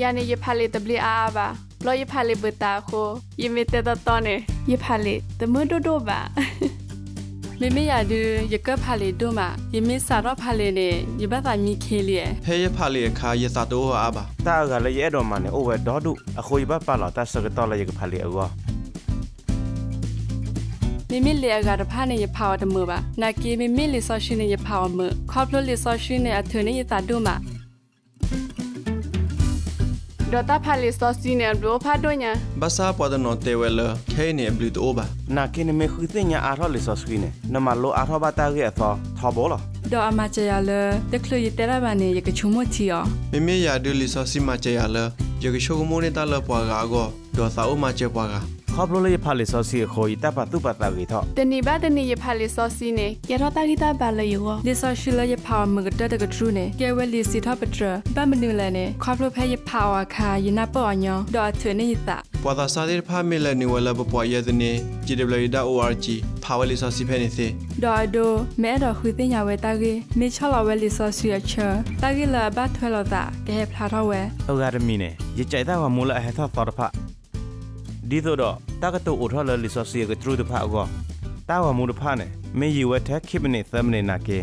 ယၤန့ၣ် ယဖးလံာ်တဘျ့အါအါဘၣ်. ဘျီယဖးလံာ်ဘၣ်တၢ်အဃိ, ယမ့ၢ်တဲတီတီန့ၣ် ယဖးလံာ်တမုာ်ဒိၣ်ဒိၣ်ဘၣ်. မ့မ့ၢ်ယၤဒုး ယကၢၢ်ဖးလံာ်ဒိၣ်မး, ယမ့ၢ်စးထီၣ်ဖးလံာ်န့ၣ် ယဘၣ်သးမံခ့လံ. ဖဲယဖးလံာ်အခါ ယသးတအိၣ်အါအါဘၣ်. တၢ်အဂၤလၢယအဲၣ်ဒိးမၤန့ၣ် အိၣ်ဝဲဒီဒူၣ်အဃိ ယဘၣ်ပာ်လီၤတၢ်ဆၢကတီၢ်လၢယကဖးလံာ်အဂီၢ်. မ့မ့ၢ်လံာ်အဂၤတဖၣ်န့ၣ် ယဖးအီၤတမုာ်ဘၣ်. နာ်က့ မ့မ့ၢ်လံာ်စီဆှံန့ၣ် ယဖးအီၤမုာ်, ခီဖျိလံာ်စီဆှံန့ၣ် အထုးန့ၢ်ယသးဒိၣ်မး. ဒီးတၢ်ဖးလံာ်စီဆှံန့ၣ် အဘျုးအိၣ်ဖးဒိၣ်ညါ. ဘၣ်ဆၣ်ပှၤတနီၤတဲဝဲလၢ ခဲအံၤန့ၣ် အဘျုးတအိၣ်ဘၣ်. နာ်က့ နမ့ၢ်ဃုသ့ၣ်ညါအါထီၣ်လံာ်စီဆှံန့ၣ် နမၤလိအါထီၣ်ဘၣ်တၢ်ဂ့ၢ်အသီ ထီဘိလီၤ. ဒီးအမၤစၢၤယၤလၢ တချုးယတဲတၢ်ဘၣ်န့ၣ် ယကဆိကမိၣ်ထံအီၤ. မ့မ့ၢ်ယၤဒုး လံာ်စီဆှံမၤစၢၤယၤလၢ ယကဆိကမိၣ်န့ၢ်တၢ်လၢပှၤဂၤအဂီၢ်, ဒီးသးအိၣ်မၤစၢၤပှၤဂၤ. ခီဖျိလၢယဖးလံာ်စီဆှံအဃိ ယတၢ်ပာ်သူၣ်ပာ်သးဂ့ၤထီၣ်. တနံၤဘၣ်တနံၤ ယဖးလံာ်စီဆှံန့ၣ် ကဲထီၣ်တၢ်ဂံၢ်တၢ်ဘါလၢယဂီၢ်. လံာ်စီဆှံလၢယဖးအီၤမုာ်ကတၢၢ်တကတြူၢ်န့ၣ် ကဲဝဲလံာ်စံးထီၣ်ပတြၢၤ. ဘၣ်မနုၤလဲၣ်န့ၣ် ခီဖျိဖဲယဖးအီၤအခါ ယနၢ်ပၢၢ်အီၤညီ, ဒီးအထုးန့ၢ်ယသး. ပှၤသးစၢ်သ့ၣ်တဖၣ်မ့ၢ်လဲၤနုာ်ဝဲလၢပပှၤယဲၢ်သန့, က့ဒဘျၢ ယဒၣ် org ဖးဝဲလံာ်စီဆှံဖဲန့ၣ်သ့. ဒီးအဒိ မ့ၢ်အဲၣ်ဒိးဃုသ့ၣ်ညါဝဲတၢ်ဂ့ၢ်, မ့ၢ်ဆီၣ်လီၤဝဲလံာ်စီဆှံအဆၢ, တၢ်ဂ့ၢ်လၢအဘၣ်ထွဲလိာ်သး ကဟဲဖျါထီၣ်ဝဲ. အဂၤတမံၤန့ၣ် ယကးတၢ်ဂီၤမူလၢအဟဲထီၣ်သီတဖၣ်, ဒ်သိးဒီး တၢ်ကတိၤအိးထီၣ်လၢလံာ်စီဆှံအကတြူၢ်တဖၣ်အဂီၢ်. တၢ်ဂီၤမူတဖၣ်န့ၣ် မ့ၢ်ယံာ်ဝဲထဲခံမံးနံးသၢမံးနံးနာ်က့,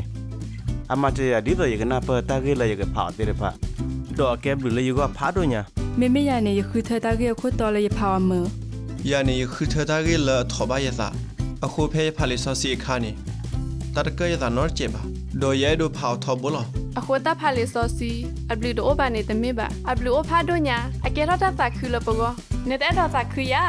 အမၤစၢၤယၤဒ်သိးယကနၢ်ပၢၢ်တၢ်ဂ့ၢ်လၢယကဖးအီၤသ့ၣ်တဖၣ်, ဒီးအကဲဘျုးလၢယဂီၢ်ဖးဒိၣ်ညါ. မ့မ့ၢ်ယၤန့ၣ် ယဃုထၢတၢ်ဂ့ၢ်အခိၣ်တီလၢယဖးအီၤမုာ်. ယၤန့ၣ် ယဃုထၢတၢ်ဂ့ၢ်လၢအထီၣ်ဘၣ်ယသး, အဃိဖဲယဖးလံာ်စီဆှံအခါန့ၣ် တၢ်တကၢၢ်ယသးနီတစဲးဘၣ်, ဒီးယအဲၣ်ဒိးဖးအီၤထီဘိလီၤ. အဃိတၢ်ဖးလံာ်စီဆှံ အဘျုးတအိၣ်ဘၣ်န့ၣ်တမ့ၢ်ဘၣ်. အဘျုးအိၣ်ဖးဒိၣ်ညါ, အကဲထီၣ်တၢ်သးခုလၢပဂီၢ်. နတအဲၣ်ဒိးသးခုယၤဧါ.